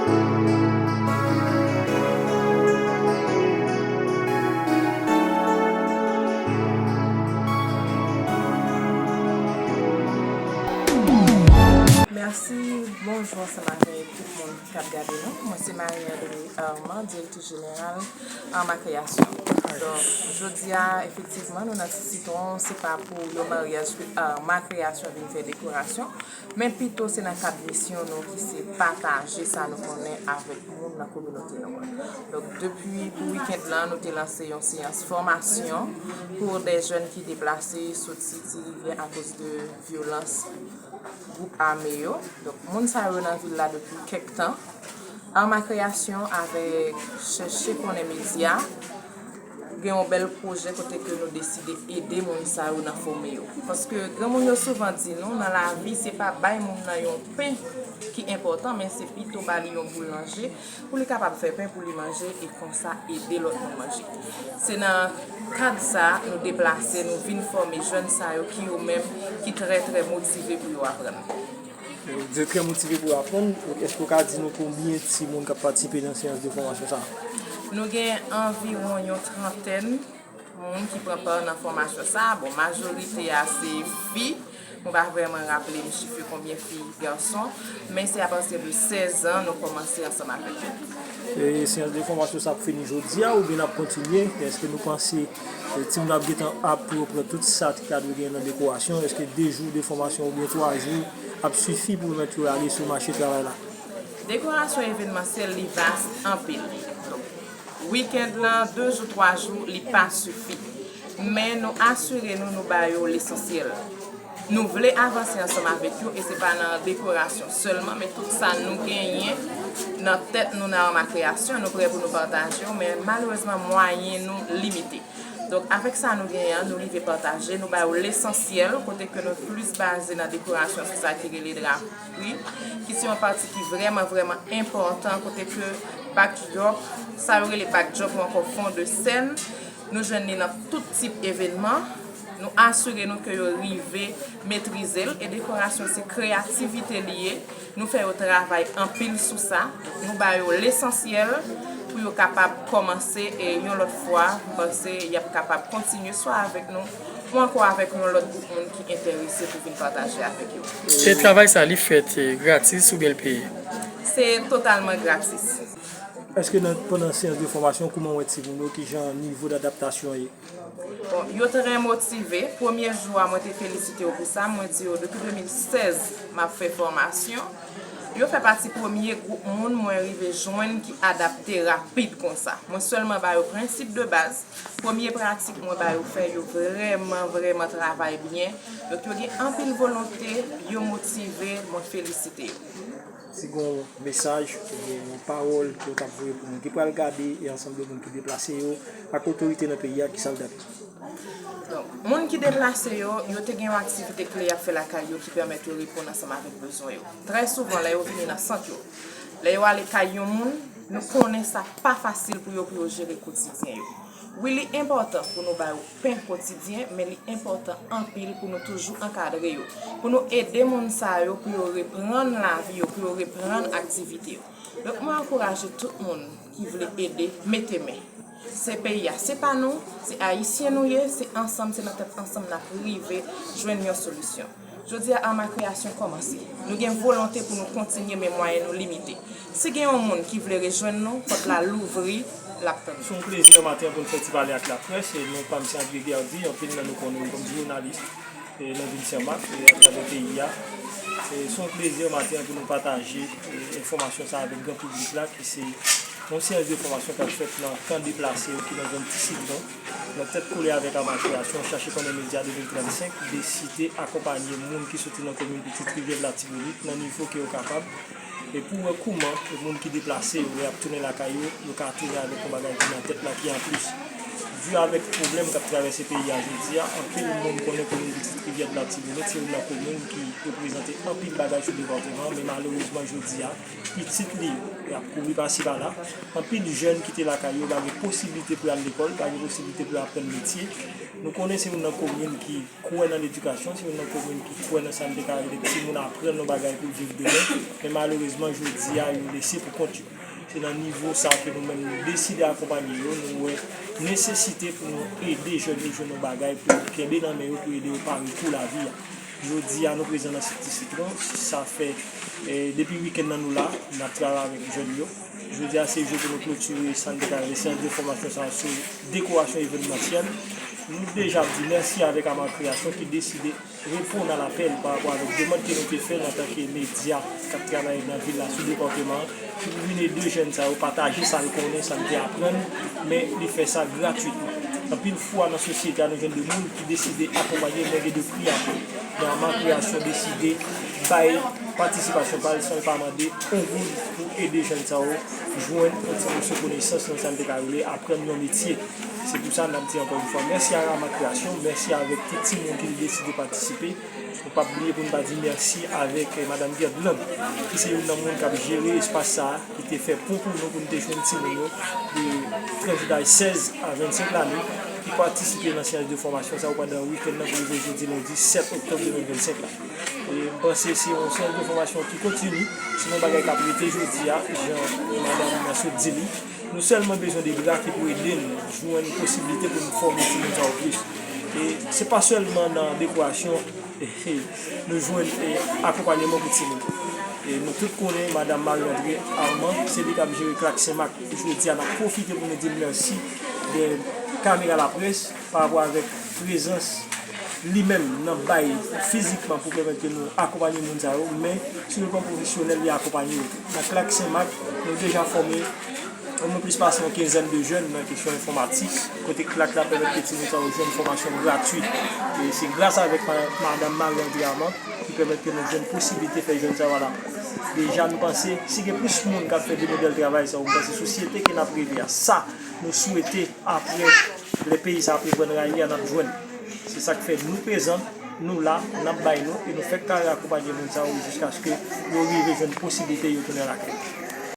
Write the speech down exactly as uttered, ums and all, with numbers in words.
Mèsi, bonjou ansanm avèk tout moun k ap gade nou. Mwen se Marie André Armand, direktris jeneral Arma Création. Donk, jodi a, efektivman, nou nan Ti Sitwon, se pa pou yon maryaj ke Arma Création vin fè dekorasyon, men pito se nan kad misyon nou ki se pataje sa nou konnen avèk moun nan kominote nou an. Donk, depi pou wikenn lan, nou te lanse yon seyans fòmasyon pou de jèn ki deplase soti Ti Rivyè akoz de vyolans gwoup ame yo. Donk, moun sa yo nan vil la depi kèk tan. Arma Création avèk Chèche Konnen Medya gen yon bèl pwojè kote ke nou deside ede moun sa yo nan fòme yo. Paske granmoun yo souvan di nou, nan lavi, se pa bay moun nan yon pen ki enpòtan, men se pito ba li yon boulanje pou li kapab fè pen pou li manje e konsa ede lòt moun manje. Se nan kad sa a nou deplase, nou vin fòme jèn sa yo ki yo menm ki trè, trè motive pou yo aprann. Ou di trè motive pou aprann. Èske w ka di nou konbyen timoun k ap patisipe nan seyans de fòmasyon sa a? Nou gen anviwon yon trantèn moun ki pran pa nan fòmasyon sa a. Bon, majorite a se fi. Mwen pa vrèman raple m chif yo konbyen fi, gason, men se apati de sèz an nou kòmanse ansanm avèk yo. E seyans de fòmasyon sa ap fini jodi a oubyen n ap kontinye? Èske nou panse, e, timoun ap gentan ap pou yo pran tout sa ki ta dwe genyen nan dekorasyon? Èske de jou de fòmasyon oubyen twa jou ap sifi pou pèmèt yo ale sou mache travay la? Dekorasyon evenmansyèl, li vas anpil. Donk, wikenn lan, de jou, twa jou, li pa sifi. Men nou asire nou, nou ba yo lesansyèl. Nou vle avanse ansanm avèk yo, e se pa nan dekorasyon sèlman, men tout sa nou genyen nan tèt nou nan Arma Création, nou prè pou nou pataje yo, men malerezman, mwayen nou limite. Donk, avèk sa nou genyen an, nou rive pataje, nou ba yo lesansyèl, kote ke nou plis baze nan dekorasyon sou sa ki rele drapri, ki se yon pati ki vrèman, vrèman enpòtan, kote ke backdrop, sa yo rele backdrop ou ankò fond de scène, nou jwenn li nan tout tip evenman. Nou asire nou ke yo rive metrize l, e dekorasyon se kreyativite li ye. Nou fè yo travay anpil sou sa. Nou ba yo lesansyèl pou yo kapab kòmanse, e yon lòt fwa, m panse y ap kapab kontinye swa avèk nou ou ankò avèk yon lòt gwoup moun ki enterese pou vin pataje avèk yo. E travay sa, li fèt, e, gratis oubyen l peye? Se totalman gratis. Èske nan, pandan seyans de fòmasyon, kouman w wè timoun yo, kijan nivo dadaptasyon an ye? Bon, yo trè motive. Premye jou a, mwen te felisite yo pou sa. Mwen di yo, depi de mil sèz, m ap fè fòmasyon. Yo fè pati premye gwoup moun mwen rive jwenn ki adapte rapid konsa. Mwen sèlman ba yo prensip de baz. Premye pratik mwen ba yo fè, yo vrèman, vrèman travay byen. Donk, yo gen anpil volonte, yo motive, mwen felisite yo. Si gen yon mesaj oubyen yon pawòl ke w t ap voye pou moun ki pral gade e ansanm de moun ki deplase yo ak otorite nan peyi a, kisa l t ap ye? Donk, moun ki deplase yo, yo te gen yon aktivite kle y ap fè lakay yo ki pèmèt yo reponn ansanm avèk bezwen yo. Trè souvan, lè yo vini nan sant yo, lè yo ale kay yon moun, nou konnen sa pa fasil pou yo, pou yo jere kotidyen yo. Wi, li enpòtan pou nou ba yo pen kotidyen, men li enpòtan anpil pou nou toujou ankadre yo, pou nou ede moun sa yo, pou yo reprann lavi yo, pou yo reprann aktivite yo. Donk, mwen ankouraje tout moun ki vle ede, mete men. Se peyi a, se pa nou, se Ayisyen nou ye, se ansanm, se nan tèt ansanm n ap rive jwenn yon solisyon. Jodi a, Arma Création kòmanse. Nou gen volonte pou nou kontinye, men mwayen nou limite. Si gen yon moun ki vle rejwenn nou, pòt la louvri, l ap tann nou. Se yon plezi maten an pou n fè ti pale ak laprès, e non pa m se André Guerdy, anpil nan nou konnen m kòm jounalis, e nan vil Senmak, e atravè peyi a. E se yon plezi maten an pou nou pataje, e, enfòmasyon sa avèk gran piblik la, ki se yon seyans de fòmasyon k ap fèt nan kan deplase yo ki nan zòn Ti Sitwon, nan tèt kole avèk Arma Création, Chache Konnen Medya de mil trannsenk, deside akonpanye moun ki soti nan komin Pitit Rivyè Latibonit nan nivo ke yo kapab, e pou wè kouman moun ki deplase yo, lè y ap tounen lakay yo, yo ka tounen avèk yon bagay ki nan tèt la ki anplis. Di avèk pwoblèm k ap travèse peyi a jodi a, anpil moun konnen komin pitit Rivyè de Latibonit se youn nan komin ki reprezante anpil bagay sou depatman, men malerezman jodi a, pitit li yo, y ap kouri pasi pala. Anpil jèn kite lakay yo, pa gen posiblite pou y al lekòl, pa gen posiblite pou y aprann metye. Nou konnen se youn nan komin ki kwè nan ledikasyon, se youn nan komin ki kwè nan sa n te ka rele timoun aprann yon bagay pou l viv demen, men malerezman jodi a yo lese pou kont yo. Se nan nivo sa ke nou menm nou deside akonpanye yo, nou wè nesesite pou nou ede jèn yo jwenn yon bagay pou yo kenbe nan men yo, pou ede yo pare pou lavi a. Jodi a nou prezan nan Siti Sitwon, sa fè eh, depi wikenn nan nou la, n ap travay avèk jèn yo. Jodi a se jou pou nou klotire sa n te ka rele seyans de fòmasyon sa a sou dekorasyon evenmansyèl. Nou deja ap di mèsi avèk Ama Kreyasyon ki deside reponn a lapèl pa rapò avèk demann ke nou te fè l antanke medya k ap travay nan vil la sou depatman an, ki pou vin ede jèn sa yo pataje sa l konnen, sa l te aprann, men li fè sa gratwitman. Anpil fwa nan sosyete a, nou jwenn de moun ki deside akonpanye, men gen de pri a peye. Men Ama Kreyasyon deside bay patisipasyon pa l san l pa mande yon goud pou ede jèn sa yo jwenn yon ti moso konesans nan sa n te ka rele aprann yon metye. Se pou sa n ap di ankò yon fwa mèsi a Ama Kreyasyon, mèsi avèk tout timoun ki te deside patisipe. Nou p ap bliye pou n pa di mèsi avèk eh, Madanm Guerdelande, ki se youn nan moun k ap jere espas sa a, ki te fè pon pou nou pou n te jwenn timoun yo de tranch daj sèz a vennsenk lane, ki patisipe nan seyans de fòmasyon sa yo pandan wikenn nan pou rive jodi lendi sèt oktòb de mil vennsenk la. E m panse se yon seyans de fòmasyon ki kontini, se yon bagay k ap rete jodi a, jan madanm nan sot di li. Nou sèlman bezwen de bra ki pou ede n jwenn posiblite pou n fòme timoun sa yo plis. E se pa sèlman nan dekorasyon nou jwenn eh, akonpanyeman pou timoun. E nou tout konnen madanm Marie André Armand, se li k ap jere Klak Senmak. Jodi a, n ap pwofite pou nou di l mèsi de kamera laprès pa rapò avèk prezans li menm nan bay fizikman pou pèmèt ke nou akonpanye moun sa yo, men sou le plan pwofesyonèl li akonpanye yo tou. Nan Klak Senmak, nou deja fòme nou plis pase yon kenzèn de jèn nan kesyon enfòmatik, kote Klak la pèmèt ke timoun sa yo jwenn fòmasyon gratwit. E se gras avèk ma- madanm Marie André Armand ki pèmèt ke nou jwenn posiblite fè jèn sa yo al aprann. Deja nou panse, si gen plis moun k ap fè de modèl travay sa yo, m panse sosyete ke n ap reve a, sa nou swete apre lè peyi sa ap reprann rayi a, n ap jwenn. Se sa k fè nou prezan, nou la, n ap bay nou, e nou fèk kare akonpanye moun sa yo jiskaske yo rive jwenn posiblite yo tounen lakay.